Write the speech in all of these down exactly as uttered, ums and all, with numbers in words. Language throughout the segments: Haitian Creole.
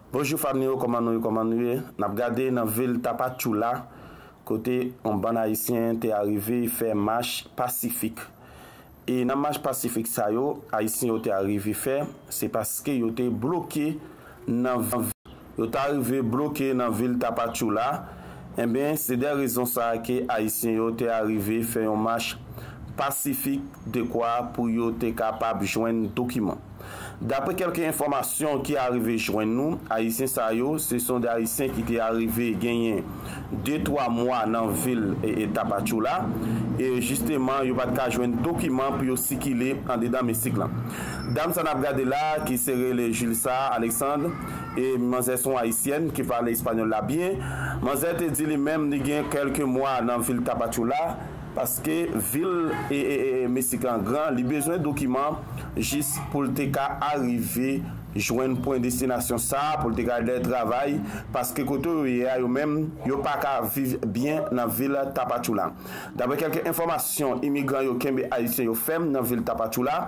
Bonjou fanmi yo, kòman nou ye, kòman nou ye? N ap gade nan vil Tapachula, kote yon bann Ayisyen te arive fè mach pasifik. E nan mach pasifik sa yo, Ayisyen yo te arive fè, se paske yo te bloke nan, yo te arive bloke nan vil Tapachula. Enben, se de rezon sa a ke Ayisyen yo te arive fè yon mach pasifik dekwa pou yo te kapab jwenn dokiman. Daprè kèlke enfòmasyon ki arive jwenn nou, Ayisyen sa yo, se son de Ayisyen ki te arive genyen de twa mwa nan vil e, e Tapachula. E jisteman, yo pa t ka jwenn dokiman pou yo sikile andedan Mesik lan. Dam sa n ap gade la, ki se rele Julsa Alexandre, e manzè se yon Ayisyèn ki pale espanyòl la byen. Manzè te di li menm li gen kèlke mwa nan vil Tapachula, paske vil e, e, e, Mesik lan gran, li bezwen dokiman jis pou l te ka arive jwenn pwen destinasyon sa a, pou l te ka al travay, paske kote yo ye a, yo menm, yo pa ka viv byen nan vil Tapachula. Daprè kèlke enfòmasyon imigran yo kenbe Ayisyen yo fèm nan vil Tapachula,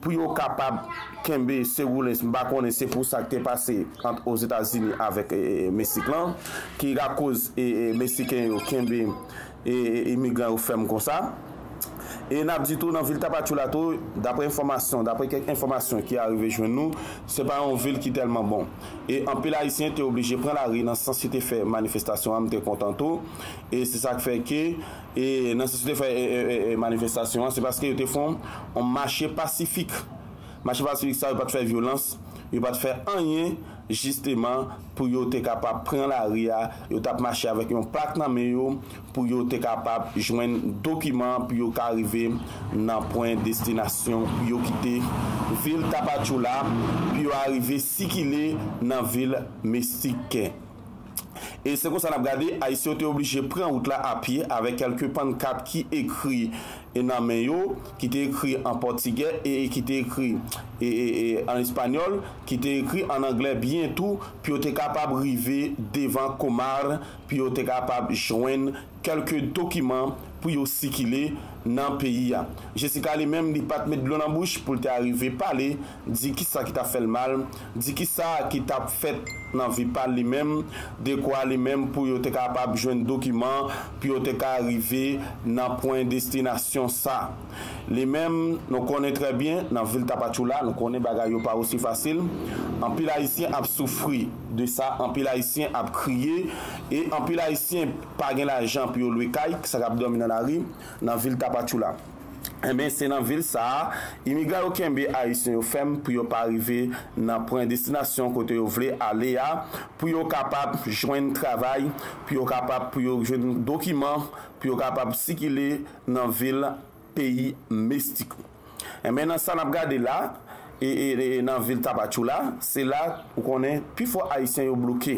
pou yo kapab kenbe se woulen, m pa konnen se pou sa k te pase ant Ozetazini avèk e, e, Mesik lan, ki lakoz e, e, Mesiken yo kenbe e, e, imigran yo fèm konsa. E n ap di tou, nan vil Tapachula tou, daprè enfòmasyon, daprè kèk enfòmasyon ki arive jwenn nou, se pa yon vil ki tèlman bon. E anpil Ayisyen te oblije pran lari nan sans yo te fè manifestasyon an, m te kontan tou. E se sa k fè ke, e nan sans yo te fè e, e, e, e, manifestasyon an, se paske yo te fè yon mache pasifik. Mache pasifik sa, yo pa t fè vyolans, yo pa t fè anyen, jisteman, pou yo te kapab pran lari a, yo t ap mache avèk yon plak nan men yo, pou yo te kapab jwenn dokiman, pou yo ka rive nan pwen destinasyon, pou yo kite vil Tapachula, pou yo arive sikile nan vil Mesik. E se konsa n ap gade, Ayisyen yo te oblije pran wout la apye avèk kèlke pannkat ki ekri e nan men yo, ki te ekri an pòtigè e, e ki te ekri e, e, e, an espanyòl, ki te ekri an anglè byen tou, pou yo te kapab rive devan Comar, pou yo te kapab jwenn kèlke dokiman pou yo sikile nan peyi a. Jessica li menm, li pa t met dlo nan bouch pou l te arive pale, di kisa ki t ap fè l mal, di kisa ki t ap fèt nan vi pa l li menm, dekwa li menm pou yo te kapab jwenn dokiman, pou yo te ka rive nan pwen destinasyon sa. Li menm, nou konnen trè byen, nan vil Tapachula, nou konnen bagay yo pa osi fasil. Anpil Ayisyen ap soufri de sa, anpil Ayisyen ap kriye, e anpil Ayisyen pa gen lajan pou yo lwe kay, sa k ap dòmi nan lari, nan vil Tapachula. Enben, se nan vil sa a, imigran yo kenbe Ayisyen yo fèm pou yo pa rive nan pwen destinasyon kote yo vle ale a, pou yo kapab jwenn travay, pou yo kapab, pou yo jwenn dokiman, pou yo kapab sikile nan vil peyi Mesik. Enben, nan sa n ap gade la, e, e, e, nan vil Tapachula, se la ou konnen pifò Ayisyen yo bloke.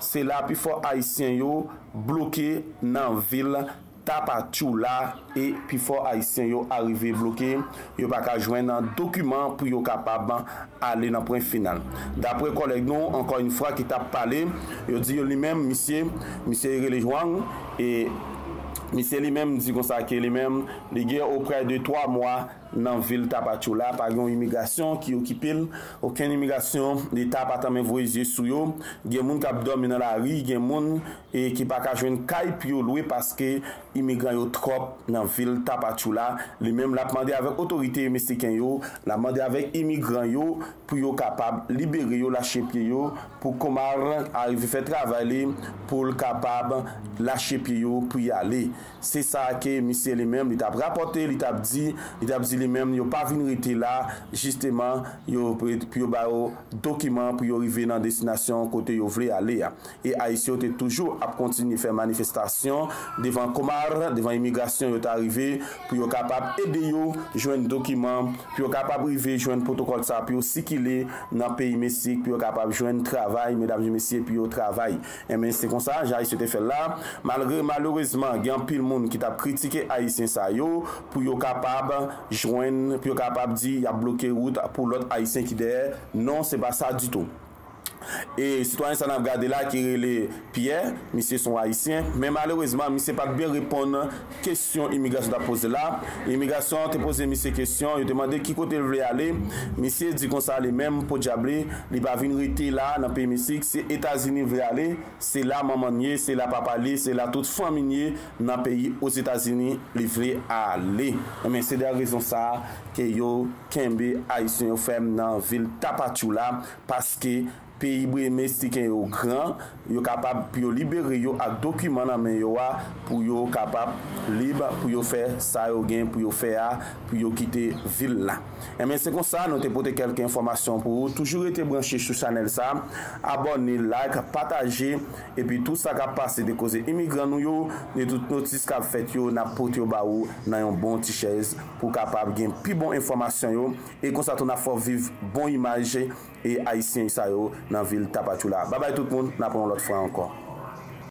Se la pifò Ayisyen yo bloke nan vil Tapachula e pifò Ayisyen yo arive bloke, yo pa ka jwenn dokiman pou yo kapab ale nan pwen final. Daprè kòlèg nou, ankò yon fwa, ki t ap pale, yo di yo li menm, misye, misye rele Juan, e misye li menm di konsa ke li menm, li gen oprè de twa mwa nan vil Tapachula, pa gen yon imigrasyon ki okipe l, okenn imigrasyon, Leta pa tanmen voye zye sou yo, gen moun k ap dòmi nan lari, gen moun e ki pa ka jwenn kay pou yo lwe paske imigran yo twòp nan vil Tapachula. Li menm l ap mande avèk otorite mesiken yo, l ap mande avèk imigran yo pou yo kapab libere yo, lache pye yo, pou Comar arive fè travay li, pou l kapab lache pye yo pou y ale. Se sa ke misye li menm, li t ap rapòte, li t ap di, li t ap di li menm, yo pa vin rete la, jisteman, yo, pou yo ba yo dokiman pou yo rive nan destinasyon kote yo vle ale a. E Ayisyen yo te toujou ap kontinye fè manifestasyon devan Comar, devan imigrasyon yo ta rive, pou yo kapab ede yo jwenn dokiman, pou yo kapab rive jwenn pwotokòl sa, pou yo sikile nan peyi Mesik, pou yo kapab jwenn travay, medam e mesye, pou yo travay. Enben, se konsa, jan Ayisyen te fè l la. Malgre, malerezman, gen anpil moun ki t ap kritike Ayisyen sa yo, pou yo kapab jwenn, pou yo kapab di y ap bloke wout pou lòt Ayisyen ki dèyè. Non, se pa sa ditou. E sitwayen sa n ap gade la ki rele Pierre, misye se yon ayisyen, men malerezman, misye pa t byen reponn kesyon imigrasyon t ap poze la. Imigrasyon te poze misye kesyon, yo te mande ki kote l vle ale. Misye di konsa li menm, podyab li, li pa vin rete la nan peyi Meksik, se Etazini l vle ale, se la manman l ye, se la papa l ye, se la tout fanmi l ye nan peyi Ozetazini li vle ale. Enben, se de rezon sa a ke yo kenbe ayisyen yo fèm nan vil Tapachula, paske peyi Meksiken yo gran, yo kapab pou yo libere yo ak dokiman nan men yo a, pou yo kapab lib, pou yo fè sa yo gen pou yo fè a, pou yo kite vil la. Enben, se konsa nou te pote kèlke enfòmasyon pou ou. Toujou rete branche sou chanèl sa, abòne, like, pataje, epi tout sa k ap pase de koze imigran nou yo, de tout notis k ap fèt yo, n ap pote yo ba ou nan yon bon ti chèz pou w kapab gen pi bon enfòmasyon yo. E konsa tou n ap fè w viv bon imaj e ayisyen sa yo nan vil Tapachula. Babay tout moun, n ap wè yon lòt fwa ankò.